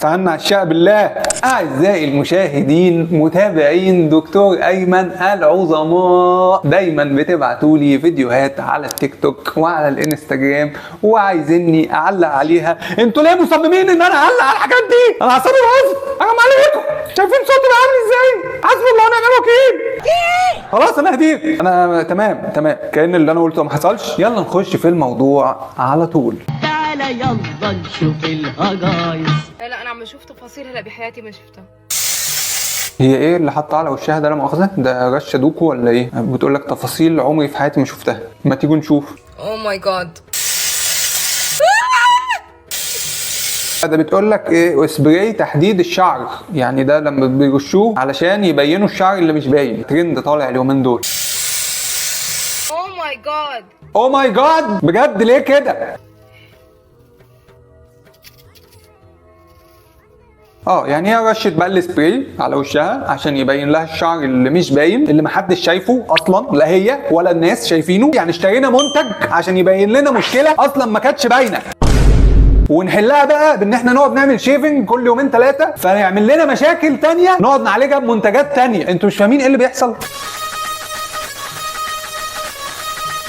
استعنا على الشقة بالله. اعزائي المشاهدين، متابعين دكتور ايمن العظماء، دايما بتبعتوا لي فيديوهات على التيك توك وعلى الانستجرام وعايزيني اعلق عليها. انتوا ليه مصممين ان انا اعلق على الحاجات دي؟ انا اعصابي باظت، حرام عليكم. شايفين صوتي بقى عامل ازاي؟ حسبي الله ونعم الوكيل. خلاص انا هديت، انا تمام تمام، كأن اللي انا قلته ما حصلش. يلا نخش في الموضوع على طول. تعالى يلا نشوف الهجايز. لا انا عم بشوف تفاصيل هلا بحياتي ما شفتها. هي ايه اللي حاطه على وشها ده؟ لا مؤاخذة، ده رشه دوكو ولا ايه؟ بتقول لك تفاصيل عمري في حياتي ما شفتها. ما تيجوا نشوف. oh my God. ده بتقول لك ايه؟ سبراي تحديد الشعر، يعني ده لما بيرشوه علشان يبينوا الشعر اللي مش باين، ترند طالع اليومين دول. oh my God. oh my God، بجد ليه كده؟ يعني هي رشت بقى السبراي على وشها عشان يبين لها الشعر اللي مش باين، اللي محدش شايفه اصلا، لا هي ولا الناس شايفينه. يعني اشترينا منتج عشان يبين لنا مشكلة اصلا ما كانتش باينة، ونحلها بقى بان احنا نقعد نعمل shaving كل يومين ثلاثة، فيعمل لنا مشاكل تانية نقعد نعالجها بمنتجات تانية. انتوا مش فاهمين ايه اللي بيحصل؟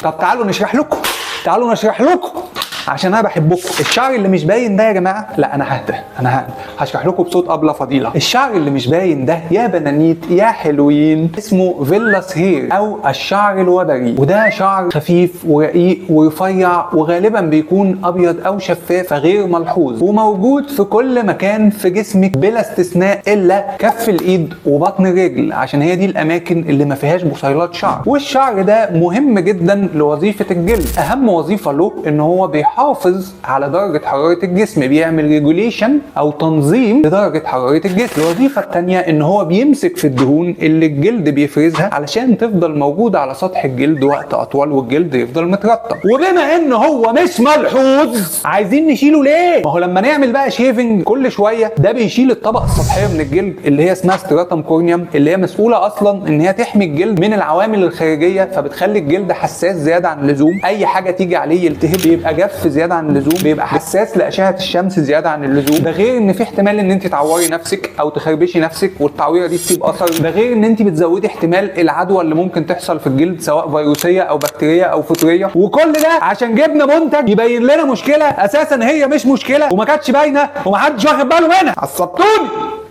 طب تعالوا نشرح لكم، تعالوا نشرح لكم عشان انا بحبكم. الشعر اللي مش باين ده يا جماعة، لا انا ههدى، انا ههدى، هشرح لكم بصوت ابله فضيلة. الشعر اللي مش باين ده يا بنانيت يا حلوين اسمه vellus hair او الشعر الوبري، وده شعر خفيف ورقيق ورفيع، وغالبا بيكون ابيض او شفاف فغير ملحوظ، وموجود في كل مكان في جسمك بلا استثناء الا كف الايد وبطن الرجل، عشان هي دي الاماكن اللي ما فيهاش بصيلات شعر. والشعر ده مهم جدا لوظيفة الجلد. اهم وظيفة له ان هو بيحافظ على درجة حرارة الجسم، بيعمل regulation او تنظيم لدرجة حرارة الجسم. الوظيفة الثانية ان هو بيمسك في الدهون اللي الجلد بيفرزها علشان تفضل موجودة على سطح الجلد وقت اطول والجلد يفضل مترطب. وبما ان هو مش ملحوظ عايزين نشيله ليه؟ ما هو لما نعمل بقى shaving كل شوية ده بيشيل الطبقة السطحية من الجلد اللي هي اسمها stratum corneum، اللي هي مسؤولة اصلا ان هي تحمي الجلد من العوامل الخارجية، فبتخلي الجلد حساس زيادة عن اللزوم، اي حاجة تيجي عليه يلتهب، بيبقى جاف زيادة عن اللزوم، بيبقى حساس لاشعه الشمس زيادة عن اللزوم. ده غير ان في احتمال ان انت تعوري نفسك او تخربشي نفسك والتعويره دي تسيب اثر. ده غير ان انت بتزودي احتمال العدوى اللي ممكن تحصل في الجلد سواء فيروسيه او بكتيريه او فطرية. وكل ده عشان جبنا منتج يبين لنا مشكلة اساسا هي مش مشكلة وما كانتش باينة ومحدش واخد باله منها. عصبتوني.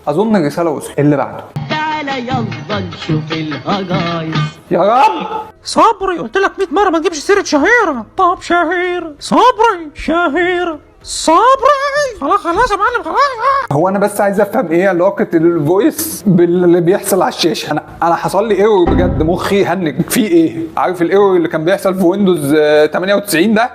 اظن الرسالة وصلت. اللي بعده، تعالى يلا نشوف الهجايز. يا رب صبري قلت لك 100 مرة ما تجيبش سيره شهيرة. طب شهيرة، صبري، شهيرة، صبري، خلاص خلاص يا معلم خلاص. هو انا بس عايز افهم ايه علاقة ال voice باللي بيحصل على الشاشة. انا حصل لي error بجد، مخي هنج في ايه؟ عارف ال error اللي كان بيحصل في ويندوز 98 ده؟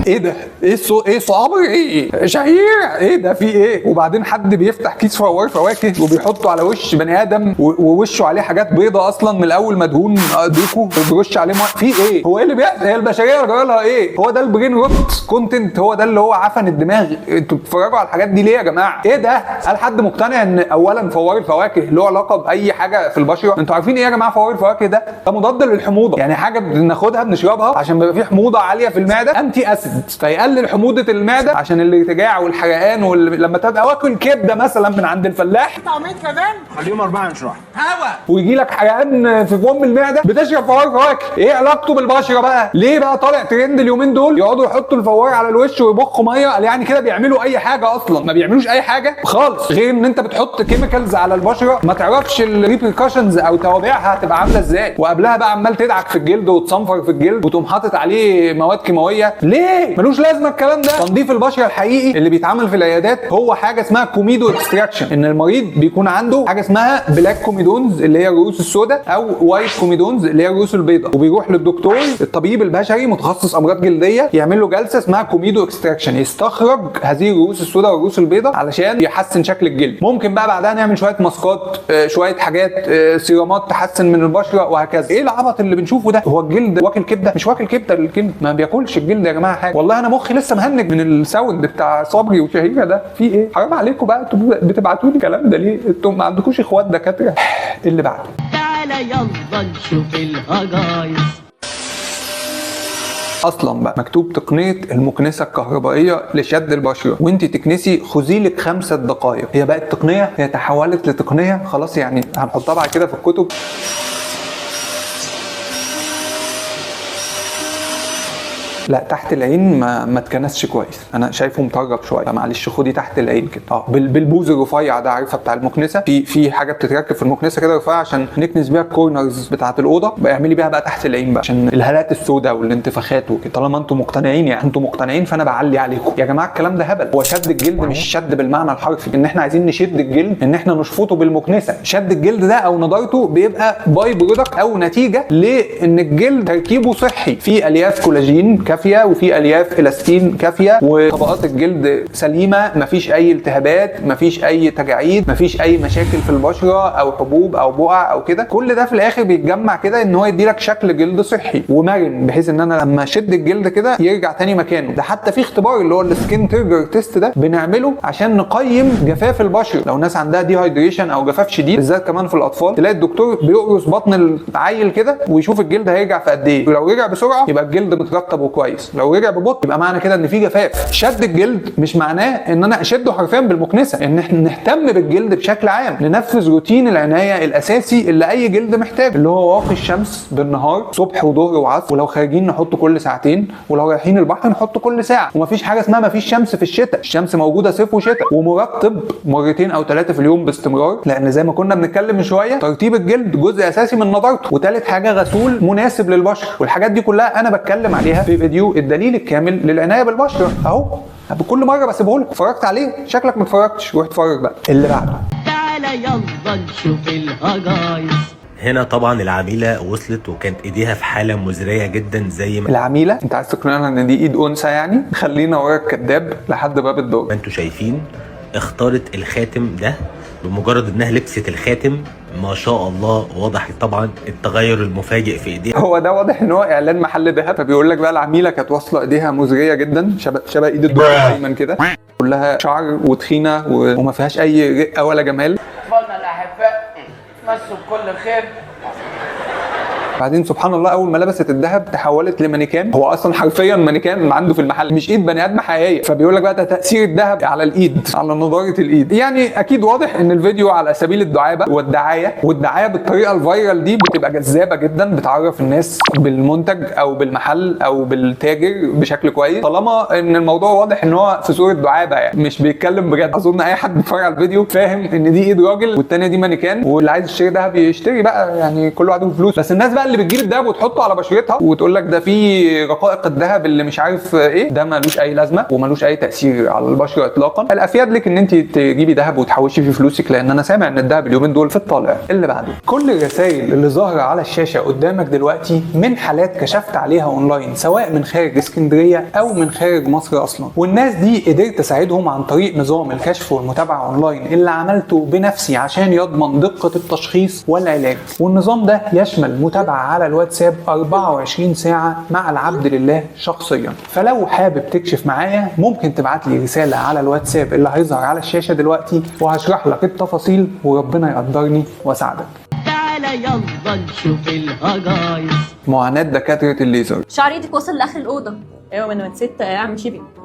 ايه ده؟ ايه الصوت؟ ايه صابر؟ ايه شهير؟ ايه ده؟ في ايه؟ وبعدين حد بيفتح كيس فوار فواكه وبيحطه على وش بني ادم ووشه عليه حاجات بيضة اصلا من الاول مدهون دوكو وبيرش عليه مية. في ايه؟ هو ايه اللي بيحصل؟ هي البشرية جرى لها ايه؟ هو ده ال brain rot content؟ هو ده اللي هو عفن الدماغ؟ انتوا بتتفرجوا على الحاجات دي ليه يا جماعة؟ ايه ده؟ هل حد مقتنع ان اولا فوار الفواكه له علاقة باي حاجة في البشرة؟ انتوا عارفين ايه يا جماعة فوار الفواكه ده؟ ده مضاد للحموضه، يعني حاجة بناخدها بنشربها عشان بيبقى فيه حموضه عالية في المعدة، anti acid، فيقلل حموضه المعدة عشان الارتجاع والحرقان لما تبقى واكل كبده مثلا من عند الفلاح خليهم أربعة مش واحد ويجي لك حرقان في فم المعدة بتشرب فوار فواكه. ايه علاقته بالبشره بقى؟ ليه بقى طالع ترند اليومين دول يقعدوا يحطوا الفوار على الوش ويبخوا مية؟ يعني كده بيعملوا اي حاجة اصلا؟ ما بيعملوش اي حاجة خالص غير ان انت بتحط chemicals على البشرة ما تعرفش ال repercussions او توابعها هتبقى عامله ازاي، وقبلها بقى عمال تدعك في الجلد وتصنفر في الجلد وتقوم حاطط عليه مواد كيماوية. ليه؟ ملوش لازمه الكلام ده. تنظيف البشرة الحقيقي اللي بيتعمل في العيادات هو حاجة اسمها comedo extraction، ان المريض بيكون عنده حاجة اسمها black comedones اللي هي الرؤوس السوداء او white comedones اللي هي الرؤوس البيضاء، وبيروح للدكتور الطبيب البشري متخصص امراض جلدية يعمل له جلسه اسمها comedo extraction، يستخرج هذه الرؤوس السوداء والرؤوس البيضاء علشان يحسن شكل الجلد. ممكن بقى بعدها نعمل شوية ماسكات، شوية حاجات، سيرامات تحسن من البشرة وهكذا. ايه العبط اللي بنشوفه ده؟ هو الجلد واكل كبده؟ مش واكل كبده، الجلد ما بياكلش الجلد يا جماعة حاجة. والله انا مخي لسه مهنج من ال sound بتاع صبري وشهيره ده. في ايه؟ حرام عليكم بقى، انتوا بتبعتوا لي الكلام ده ليه؟ انتوا ما عندكوش اخوات دكاترة؟ اللي بعده، تعالى يلا نشوف الهجايز. اصلا بقى مكتوب تقنية المكنسة الكهربائية لشد البشرة، وانت تكنسي خذي لك 5 دقائق. هي بقت تقنية، هي تحولت لتقنيه خلاص، يعني هنحطها بعد كده في الكتب. لا تحت العين ما اتكنسش كويس، انا شايفه مطرب شوية، فمعلش خدي تحت العين كده بالبوز الرفيع ده، عارفه بتاع المكنسة، في حاجة بتتركب في المكنسة كده رفيعة عشان نكنس بيها ال corners بتاعه الاوضة، بقى اعملي بيها بقى تحت العين بقى عشان الهالات السوداء والانتفاخات وكده. طالما انتم مقتنعين، يعني انتم مقتنعين فانا بعلي عليكم يا جماعة. الكلام ده هبل. هو شد الجلد مش شد بالمعنى الحرفي ان احنا عايزين نشد الجلد، ان احنا نشفطه بالمكنسه. شد الجلد ده او نضارته بيبقى by-product او نتيجة لان الجلد تركيبه صحي، فيه الياف كولاجين كافيه وفي الياف الاستين كافيه، وطبقات الجلد سليمة، مفيش اي التهابات، مفيش اي تجاعيد، مفيش اي مشاكل في البشرة او حبوب او بقع او كده. كل ده في الاخر بيتجمع كده ان هو يدي لك شكل جلد صحي ومرن، بحيث ان انا لما اشد الجلد كده يرجع تاني مكانه. ده حتى في اختبار اللي هو ال skin turgor test ده بنعمله عشان نقيم جفاف البشرة. لو ناس عندها dehydration او جفاف شديد بالذات كمان في الاطفال، تلاقي الدكتور بيقرص بطن العيل كده ويشوف الجلد هيرجع في قد ايه، ولو رجع بسرعة يبقى الجلد مترطب وكويس، لو رجع ببطء يبقى معنى كده ان في جفاف. شد الجلد مش معناه ان انا اشده حرفيا بالمكنسه، ان احنا نهتم بالجلد بشكل عام، ننفذ روتين العناية الاساسي اللي اي جلد محتاجه، اللي هو واقي الشمس بالنهار صبح وظهر وعصر، ولو خارجين نحطه كل ساعتين، ولو رايحين البحر نحطه كل ساعة. ومفيش حاجة اسمها مفيش شمس في الشتاء، الشمس موجودة صيف وشتاء. ومرطب مرتين او 3 في اليوم باستمرار، لان زي ما كنا بنتكلم من شوية ترطيب الجلد جزء اساسي من نضارته. وثالث حاجة غسول مناسب للبشره. والحاجات دي كلها انا بتكلم عليها في فيديو الدليل الكامل للعنايه بالبشره اهو، بكل مرة بسيبه لكم. اتفرجت عليه؟ شكلك ما اتفرجتش، روح اتفرج بقى. اللي بعده، تعالى يلا نشوف الهجايص. هنا طبعا العميله وصلت وكانت ايديها في حاله مزرية جدا. زي ما العميله انت عايز تقنعنا ان دي ايد انثى يعني؟ خلينا ورا الكذاب لحد باب الدور. انتوا شايفين اختارت الخاتم ده، بمجرد انها لبست الخاتم ما شاء الله واضح طبعا التغير المفاجئ في ايديها. هو ده واضح ان هو اعلان محل ذهب، فبيقول لك بقى العميله كانت واصله ايديها مزرية جدا، شبه ايد الدكتور دايما كده، كلها شعر وتخينه وما فيهاش اي رقه ولا جمال. اطفالنا الاحباء مسوا بكل خير. بعدين سبحان الله اول ما لبست الذهب تحولت لمانيكان، هو اصلا حرفيا مانيكان عنده في المحل، مش ايد بني ادم حقيقية. فبيقول لك بقى ده تاثير الذهب على الايد، على نضاره الايد. يعني اكيد واضح ان الفيديو على سبيل الدعابة والدعايه، والدعايه بالطريقة ال viral دي بتبقى جذابة جدا، بتعرف الناس بالمنتج او بالمحل او بالتاجر بشكل كويس، طالما ان الموضوع واضح ان هو في صوره دعابة، يعني مش بيتكلم بجد. اظن اي حد بيتفرج على الفيديو فاهم ان دي ايد راجل والتانية دي مانيكان، واللي عايز يشتري ذهب يشتري بقى، يعني كل واحد فلوس. بس الناس بقى اللي بتجيب الذهب وتحطه على بشرتها وتقول لك ده فيه رقائق الذهب اللي مش عارف ايه، ده ملوش اي لازمه وملوش اي تاثير على البشرة اطلاقا. الافيد لك ان انت تجيبي ذهب وتحوشي فيه فلوسك، لان انا سامع ان الذهب اليومين دول في الطالع. اللي بعده، كل الرسائل اللي ظاهره على الشاشة قدامك دلوقتي من حالات كشفت عليها اونلاين، سواء من خارج اسكندرية او من خارج مصر اصلا، والناس دي قدرت اساعدهم عن طريق نظام الكشف والمتابعة اونلاين اللي عملته بنفسي عشان يضمن دقه التشخيص والعلاج. والنظام ده يشمل متابعه على الواتساب 24 ساعة مع العبد لله شخصيا. فلو حابب تكشف معايا ممكن تبعت لي رسالة على الواتساب اللي هيظهر على الشاشة دلوقتي، وهشرح لك التفاصيل، وربنا يقدرني واساعدك. تعالى يلا نشوف الهجايص. معاناة دكاترة الليزر. شعر ايدك وصل لاخر الاوضة. ايوه ما انا نسيت اعمل shaving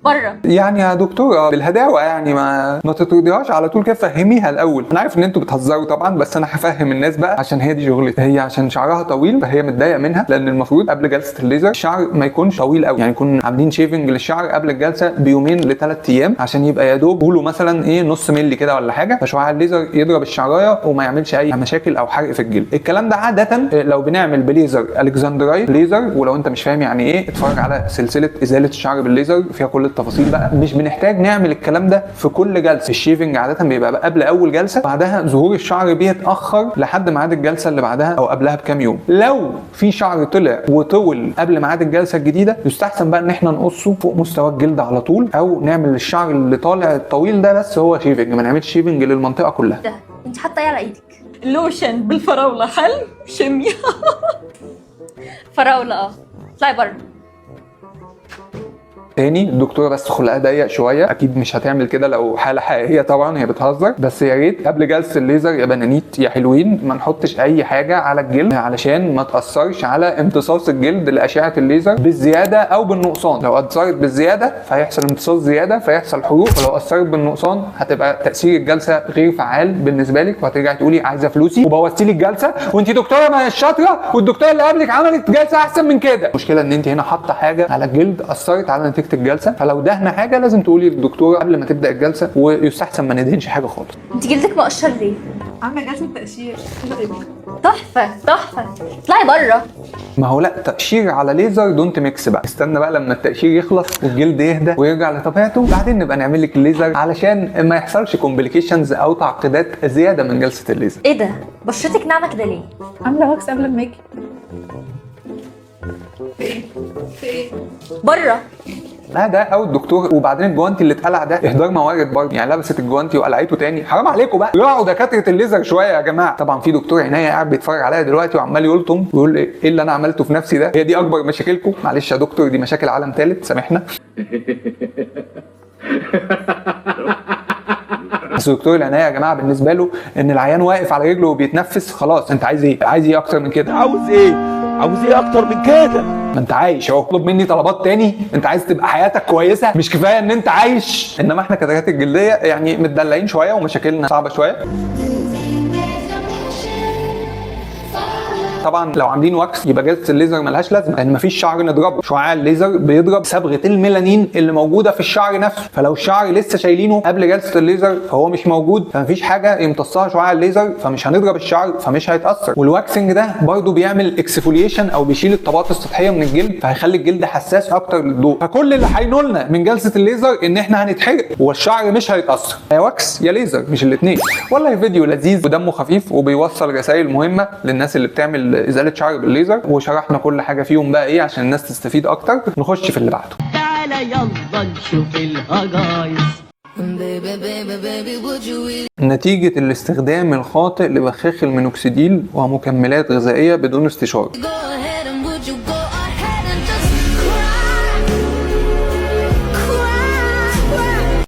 بره. يعني يا دكتورة بالهداوه، يعني ما تطرديهاش على طول كده، فهميها الاول. انا عارف ان انتوا بتهزروا طبعا، بس انا هفهم الناس بقى عشان هي دي شغلتي. هي عشان شعرها طويل فهي متضايقة منها، لان المفروض قبل جلسه الليزر الشعر ما يكونش طويل قوي، يعني يكون عاملين shaving للشعر قبل الجلسة بيومين لثلاث ايام، عشان يبقى يا دوب طوله مثلا ايه نص ملي كده ولا حاجة، فشعاع الليزر يضرب الشعرايه وما يعملش اي مشاكل او حرق في الجلد. الكلام ده عادة لو بنعمل بليزر alexandrite laser، ولو انت مش فاهم يعني ايه اتفرج على سلسلة ازالة الشعر بالليزر فيها كل التفاصيل بقى. مش بنحتاج نعمل الكلام ده في كل جلسه، ال shaving عادة بيبقى قبل اول جلسه، بعدها ظهور الشعر بيتاخر لحد ميعاد الجلسة اللي بعدها او قبلها بكام يوم. لو في شعر طلع وطول قبل ميعاد الجلسة الجديدة يستحسن بقى ان احنا نقصه فوق مستوى الجلد على طول، او نعمل الشعر اللي طالع الطويل ده بس هو shaving، ما نعملش shaving للمنطقة كلها. ده انت حاطه ايه على ايدك؟ لوشن بالفراوله حلو شمي. فراوله. اطلعي بره. تاني الدكتورة بس خلقها ضيق شوية، اكيد مش هتعمل كده لو حاله حقيقية طبعا، هي بتهزر، بس يا ريت قبل جلسه الليزر يا بنانيت يا حلوين ما نحطش اي حاجة على الجلد علشان ما تاثرش على امتصاص الجلد لاشعه الليزر بالزيادة او بالنقصان. لو اثرت بالزيادة فهيحصل امتصاص زيادة فيحصل حروق، ولو اثرت بالنقصان هتبقى تاثير الجلسة غير فعال بالنسبة لك، وهترجعي تقولي عايزه فلوسي وبوظتي لي الجلسة وانت دكتورة ما هيش شاطرة والدكتورة اللي قبلك عملت جلسه احسن من كده. المشكلة ان انت هنا حاطه حاجة على الجلد اثرت على نتيجة الجلسة، فلو دهن حاجة لازم تقولي للدكتوره قبل ما تبدا الجلسة، ويستحسن ما ندهنش حاجة خالص. انت جلدك مقشر ليه؟ عامله جلسه تقشير. تحفة تحفة، اطلعي بره. ما هو لا، تقشير على ليزر don't mix بقى، استنى بقى لما التقشير يخلص والجلد يهدى ويرجع لطبيعته بعدين نبقى نعمل لك الليزر علشان ما يحصلش complications او تعقيدات زيادة من جلسه الليزر. ايه ده؟ بشرتك ناعمة كده ليه؟ عامله wax قبل ما اجي. في ايه؟ في ايه؟ بره. لا ده او الدكتور. وبعدين الجوانتي اللي اتقلع ده اهدار موارد برضه، يعني لبست الجوانتي وقلعته تاني، حرام عليكم بقى، راعوا دكاترة الليزر شوية يا جماعة. طبعا في دكتور عناية قاعد بيتفرج عليا دلوقتي وعمال يلطم ويقول ايه اللي انا عملته في نفسي ده، هي دي اكبر مشاكلكم؟ معلش يا دكتور دي مشاكل عالم ثالث، سامحنا. بس دكتور العناية يا جماعة بالنسبة له ان العيان واقف على رجله وبيتنفس خلاص، انت عايز ايه؟ عايز ايه اكتر من كده؟ عاوز ايه؟ عاوز ايه اكتر من كده؟ ما انت عايش اهو، اطلب مني طلبات تاني؟ انت عايز تبقى حياتك كويسة؟ مش كفاية ان انت عايش؟ انما احنا كدكاتره الجلدية يعني متدلعين شوية ومشاكلنا صعبة شوية. طبعا لو عاملين wax يبقى جلسه الليزر ملهاش لازمه، لان مفيش شعر نضربه. شعاع الليزر بيضرب صبغة الميلانين اللي موجودة في الشعر نفسه، فلو الشعر لسه شايلينه قبل جلسه الليزر فهو مش موجود، فمفيش حاجة يمتصها شعاع الليزر، فمش هنضرب الشعر فمش هيتاثر. وال waxing ده برضو بيعمل exfoliation او بيشيل الطبقات السطحية من الجلد، فهيخلي الجلد حساس اكتر للضوء. فكل اللي هينولنا من جلسه الليزر ان احنا هنتحرق والشعر مش هيتاثر، يا wax يا ليزر مش الاثنين. والله فيديو لذيذ ودمه خفيف وبيوصل رسائل مهمة للناس اللي بتعمل ازالة شعر بالليزر، وشرحنا كل حاجة فيهم بقى ايه عشان الناس تستفيد اكتر. نخش في اللي بعده. تعالى يلا نشوف الهجايص. نتيجة الاستخدام الخاطئ لبخاخ المينوكسيديل ومكملات غذائية بدون استشاره.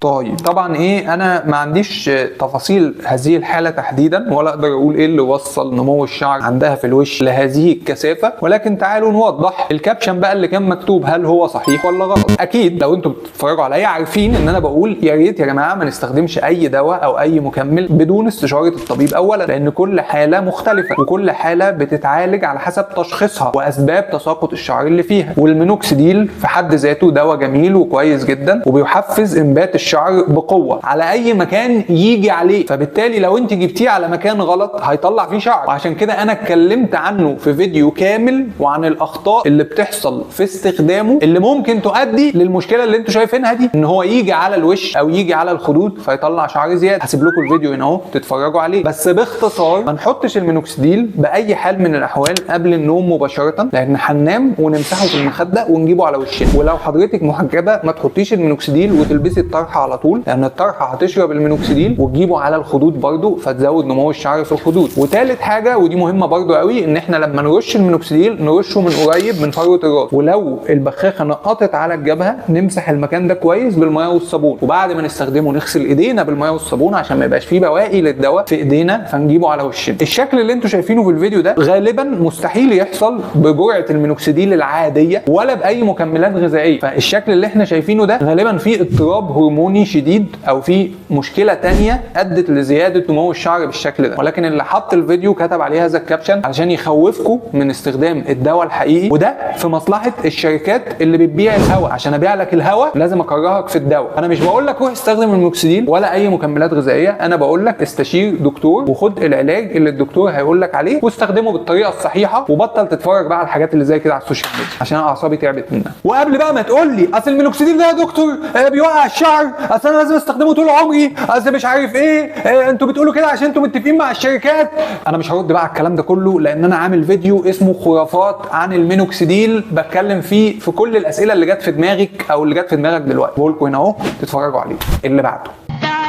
طيب طبعا ايه، انا ما عنديش تفاصيل هذه الحالة تحديدا، ولا اقدر اقول ايه اللي وصل نمو الشعر عندها في الوش لهذه الكثافة، ولكن تعالوا نوضح ال caption بقى اللي كان مكتوب هل هو صحيح ولا غلط. اكيد لو انتم بتتفرجوا عليا عارفين ان انا بقول يا ريت يا جماعة ما نستخدمش اي دواء او اي مكمل بدون استشاره الطبيب اولا، لان كل حاله مختلفة وكل حاله بتتعالج على حسب تشخيصها واسباب تساقط الشعر اللي فيها. والمينوكسيديل في حد ذاته دواء جميل وكويس جدا وبيحفز انبات الشعر بقوة على اي مكان يجي عليه، فبالتالي لو انت جبتيه على مكان غلط هيطلع فيه شعر. وعشان كده انا اتكلمت عنه في فيديو كامل وعن الاخطاء اللي بتحصل في استخدامه اللي ممكن تؤدي للمشكلة اللي انتوا شايفينها دي، ان هو يجي على الوش او يجي على الخدود فيطلع شعر زيادة. هسيب لكم الفيديو هنا اهو تتفرجوا عليه. بس باختصار ما نحطش المينوكسيديل باي حال من الاحوال قبل النوم مباشرة، لان هننام ونمسحه في المخدة ونجيبه على وشنا. ولو حضرتك محجبة ما تحطيش المينوكسيديل وتلبسي الطرحة على طول، لان الطرحة هتشرب المينوكسيديل وتجيبه على الخدود برده فتزود نمو الشعر في الخدود. وثالث حاجة ودي مهمة برده قوي، ان احنا لما نرش المينوكسيديل نرشه من قريب من فروه الراس، ولو البخاخه نقطت على الجبهة نمسح المكان ده كويس بالمية والصابون، وبعد ما نستخدمه نغسل ايدينا بالمية والصابون عشان ما يبقاش فيه بواقي للدواء في ايدينا فنجيبه على وشنا. الشكل اللي انتم شايفينه في الفيديو ده غالبا مستحيل يحصل بجرعه المينوكسيديل العادية ولا باي مكملات غذائية، فالشكل اللي احنا شايفينه ده غالبا فيه اضطراب هرموني شديد او في مشكلة تانية ادت لزيادة نمو الشعر بالشكل ده. ولكن اللي حط الفيديو كتب عليه هذا ال caption علشان يخوفكم من استخدام الدواء الحقيقي، وده في مصلحة الشركات اللي بتبيع الهواء. عشان ابيع لك الهواء لازم اكرهك في الدواء. انا مش بقول لك روح استخدم المينوكسيديل ولا اي مكملات غذائية، انا بقول لك استشير دكتور وخد العلاج اللي الدكتور هيقول لك عليه واستخدمه بالطريقة الصحيحة، وبطل تتفرج بقى على الحاجات اللي زي كده على ال social media عشان اعصابي تعبت منها. وقبل بقى ما تقول لي اصل المينوكسيديل ده يا دكتور بيوقع الشعر، اصل انا لازم استخدمه طول عمري، اصل مش عارف ايه، انتوا بتقولوا كده عشان انتوا متفقين مع الشركات، انا مش هرد بقى على الكلام ده كله، لان انا عامل فيديو اسمه خرافات عن المينوكسيديل بتكلم فيه في كل الاسئلة اللي جت في دماغك او اللي جت في دماغك دلوقتي، بقول لكم هنا اهو تتفرجوا عليه. اللي بعده،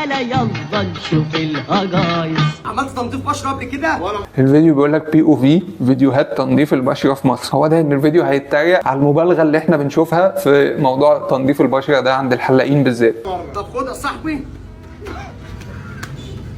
تعالى يلا نشوف الهجايص. عملت تنظيف بشره قبل كده؟ الفيديو بيقول لك POV فيديوهات تنظيف البشرة في مصر. هو ده ان الفيديو هيتريق على المبالغة اللي احنا بنشوفها في موضوع تنظيف البشرة ده عند الحلاقين بالذات. طب خد يا صاحبي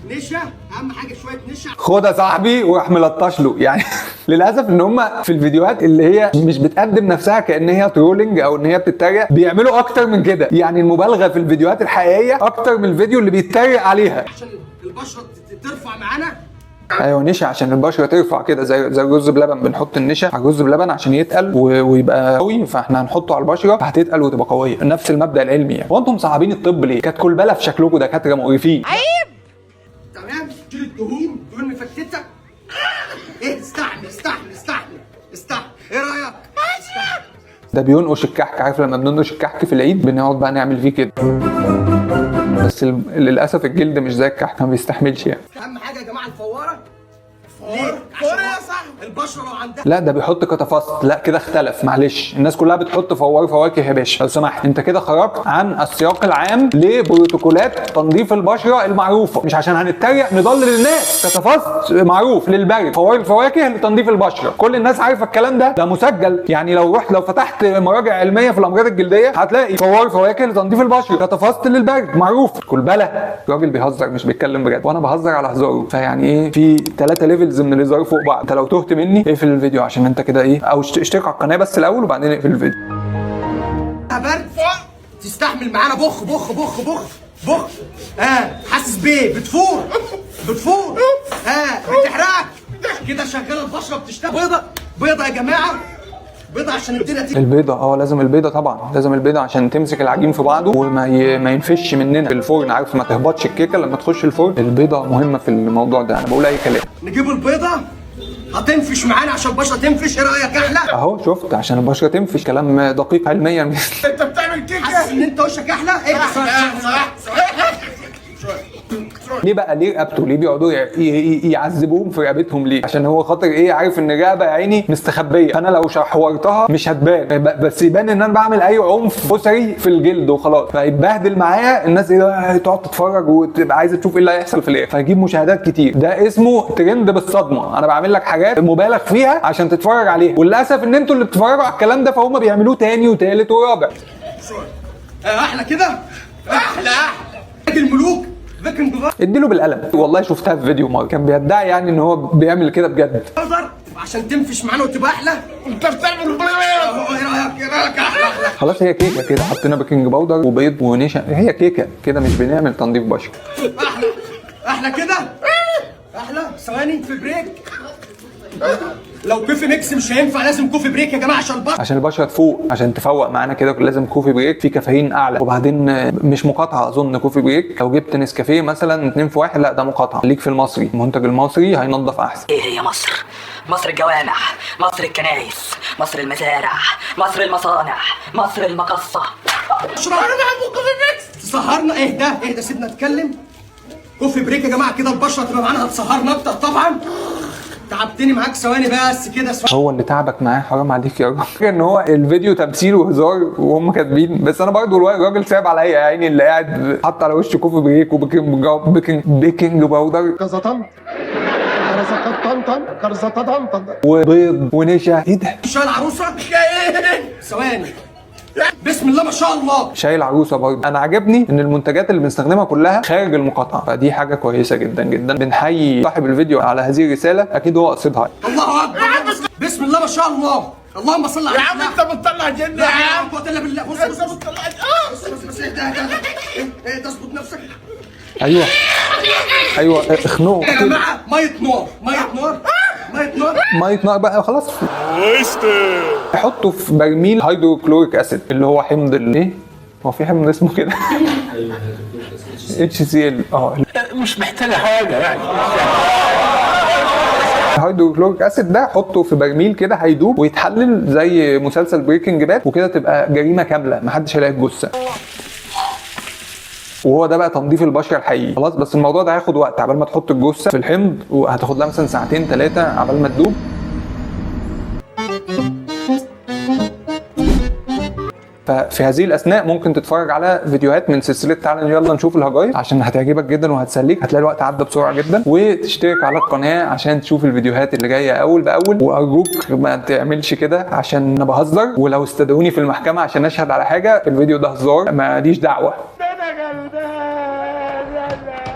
نشا، اهم حاجة شوية نشا. خد يا صاحبي وراح ملطش له يعني. للاسف ان هم في الفيديوهات اللي هي مش بتقدم نفسها كان هي trolling او ان هي بتتريق بيعملوا اكتر من كده، يعني المبالغة في الفيديوهات الحقيقية اكتر من الفيديو اللي بيتريق عليها. عشان البشرة ترفع معانا. ايوه نشا عشان البشرة ترفع كده، زي الرز بلبن، بنحط النشا على الرز بلبن عشان يتقل ويبقى قوي، فاحنا هنحطه على البشرة فهتتقل وتبقى قوية، نفس المبدا العلمي يعني. هو انتم مصعبين الطب ليه؟ كانت كلبله في شكلكم دكاترة مقرفين. عيب. تمام، شيل الدهون، دهون مفتته. ايه استحمل استحمل استحمل استحمل، ايه رايك؟ ده بينقش الكحك، عارف لما بننقش الكحك في العيد بنقعد بقى نعمل فيه كده، بس للاسف الجلد مش زي الكحك ما بيستحملش يعني. اهم حاجة يا جماعة الفواره. ليه؟ فواره يا صاحبي البشرة لو عندها. لا ده بيحط كتفاست، لا كده اختلف، معلش الناس كلها بتحط فوار فواكه يا باشا، لو سمحت انت كده خرجت عن السياق العام لبروتوكولات تنظيف البشرة المعروفة، مش عشان هنتريق نضلل الناس. كتفاست معروف للبرد، فوار الفواكه لتنظيف البشرة، كل الناس عارفه الكلام ده، ده مسجل يعني. لو رحت لو فتحت مراجع علمية في الامراض الجلدية هتلاقي فوار فواكه لتنظيف البشرة، كتفاست للبرد، معروف. كلبله الراجل بيهزر مش بيتكلم بجد، وانا بهزر على هزاره، فيعني ايه في 3 levels من الهزار فوق بعض. انت لو تهت مني اقفل الفيديو عشان انت كده ايه، او اشترك على القناة بس الاول وبعدين اقفل الفيديو. برد تستحمل معانا، بخ بخ بخ بخ بخ. حاسس بايه؟ بتفور بتفور، بتحرقك كده، شغالة البشرة بتشتغل. بيضة بيضة يا جماعة، بيضة عشان الدنيا تيجي. البيضة لازم البيضة طبعا، لازم البيضة عشان تمسك العجين في بعضه وما ينفش مننا في الفرن، عارف ما تهبطش الكيكه لما تخش الفرن. البيضة مهمة في الموضوع ده، انا بقول اي كلام. نجيب البيضة هتنفش معانا عشان البشرة تنفش. ايه رايك احلى؟ اهو شفت، عشان البشرة تنفش، كلام دقيق علميا. انت بتعمل كيكة، حاسس ان انت وشك احلى؟ ايه صح صح. ليه بقى؟ ليه رقبته؟ ليه بيقعدوا يعذبوهم في رقبتهم ليه؟ عشان هو خاطر ايه؟ عارف ان الرقبة يا عيني مستخبيه، فانا لو شحورتها مش هتبان، بس يبان ان انا بعمل اي عنف اسري في الجلد وخلاص، فيتبهدل معايا الناس. ايه تقعد تتفرج وتبقى عايزه تشوف ايه اللي هيحصل في الاخر، فيجيب مشاهدات كتير. ده اسمه ترند بالصدمة، انا بعمل لك حاجات مبالغ فيها عشان تتفرج عليها، وللاسف ان انتوا اللي بتتفرجوا على الكلام ده فهم بيعملوه تاني وتالت ورابع. احلى كده، احلى احلى الملوك. اديله بالقلم، والله شفتها في فيديو مرة كان بيدعي يعني ان هو بيعمل كده بجد عشان تنفش معانا وتبقى احلى. انت بتعمل ايه رايك؟ ايه رايك؟ احلى احلى. خلاص هي كيكة كده، حطينا baking powder وبيض ونشا، هي كيكة كده، مش بنعمل تنظيف بشره. احلى احلى كده، احلى. ثواني في break، لو coffee mix مش هينفع، لازم coffee break يا جماعة عشان البشرة، عشان البشرة تفوق، عشان تفوق معانا كده لازم coffee break فيه كافيين اعلى. وبعدين مش مقاطعه اظن coffee break، لو جبت نسكافيه مثلا 2 في 1 لا ده مقاطعه، ليك في المصري، المنتج المصري هينظف احسن. ايه هي مصر؟ مصر الجوامع، مصر الكنائس، مصر المزارع، مصر المصانع، مصر المقصه. انا بحب coffee mix. تسهرنا. اهدى اهدى سيبنا نتكلم. coffee break يا جماعة كده البشرة تبقى معانا، هتسهرنا اكتر طبعا. تعبتني معاك ثواني بس كده. هو اللي تعبك معاه، حرام عليك يا راجل. ان هو الفيديو تمثيل وهزار وهم كاتبين، بس انا برضو الراجل صعب عليا يا عيني، اللي قاعد حط على وشه coffee break و baking baking powder وبيض ونشا. ايه ده؟ شاي العروسة؟ ثواني، بسم الله ما شاء الله، شاي العروسة برضه. انا عجبني ان المنتجات اللي بنستخدمها كلها خارج المقاطعة، فدي حاجة كويسة جدا جدا. بنحيي صاحب الفيديو على هذه الرسالة، اكيد هو قصدها. الله اكبر، بسم الله ما شاء الله، اللهم صل على يا عم. انت بتطلع جن يا عم، قوة الا بالله. بص بص بص بص بص، اهدى اهدى اهدى، اظبط نفسك. ايوه ايوه، اخنقوا يا جماعة. مية نار، مية نار، مية نار، مية نار بقى خلاص. حطه في برميل hydrochloric acid اللي هو حمض الايه؟ هو في حمض اسمه كده؟ HCl. مش محتاجه حاجة يعني. ال hydrochloric acid ده حطه في برميل كده هيدوب ويتحلل زي مسلسل Breaking Bad وكده، تبقى جريمة كاملة محدش هيلاقي الجثة. وهو ده بقى تنظيف البشرة الحقيقي خلاص. بس الموضوع ده هياخد وقت عبال ما تحط الجثة في الحمض، وهتاخد لها مثلا ساعتين 3 عبال ما تدوب. ففي هذه الاثناء ممكن تتفرج على فيديوهات من سلسلة تعالى يلا نشوف الهجايص عشان هتعجبك جدا وهتسليك، هتلاقي الوقت عدى بسرعة جدا. وتشترك على القناة عشان تشوف الفيديوهات اللي جاية اول باول. وارجوك ما تعملش كده عشان انا بهزر، ولو استدعوني في المحكمة عشان اشهد على حاجة الفيديو ده هزار، ماليش دعوه.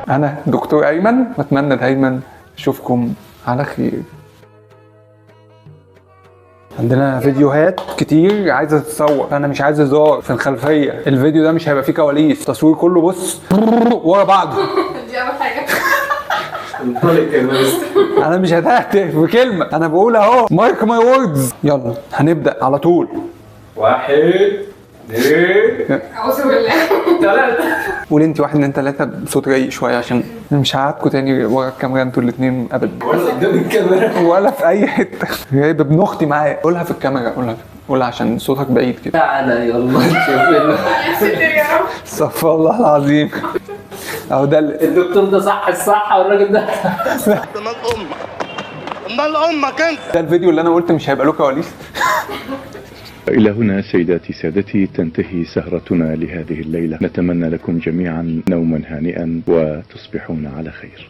انا دكتور ايمن، واتمنى دايما اشوفكم على خير. عندنا فيديوهات كتير عايزه تتصور، انا مش عايز هزار في الخلفية. الفيديو ده مش هيبقى فيه كواليس، التصوير كله بص ورا بعضه. دي اول حاجة. انا مش هتهته في كلمة، انا بقول اهو، mark my words. يلا هنبدا على طول. 1 2 اعوذ بالله. 3. قولي انت 1 2 3 بصوت رايق شوية عشان مش هقعدكوا تاني ورا الكاميرا انتوا الاثنين ابدا، ولا قدام الكاميرا ولا في اي حتة. جايب ابن اختي معايا. قولها في الكاميرا، قولها عشان صوتك بعيد كده. تعالى يلا نشوف. يا ساتر يا رب. استغفر الله العظيم. اهو ده الدكتور ده صح الصح، والراجل ده مال امك، مال امك انت. ده الفيديو اللي انا قلت مش هيبقى له كواليس. إلى هنا سيداتي سادتي تنتهي سهرتنا لهذه الليلة، نتمنى لكم جميعا نوما هانئا وتصبحون على خير.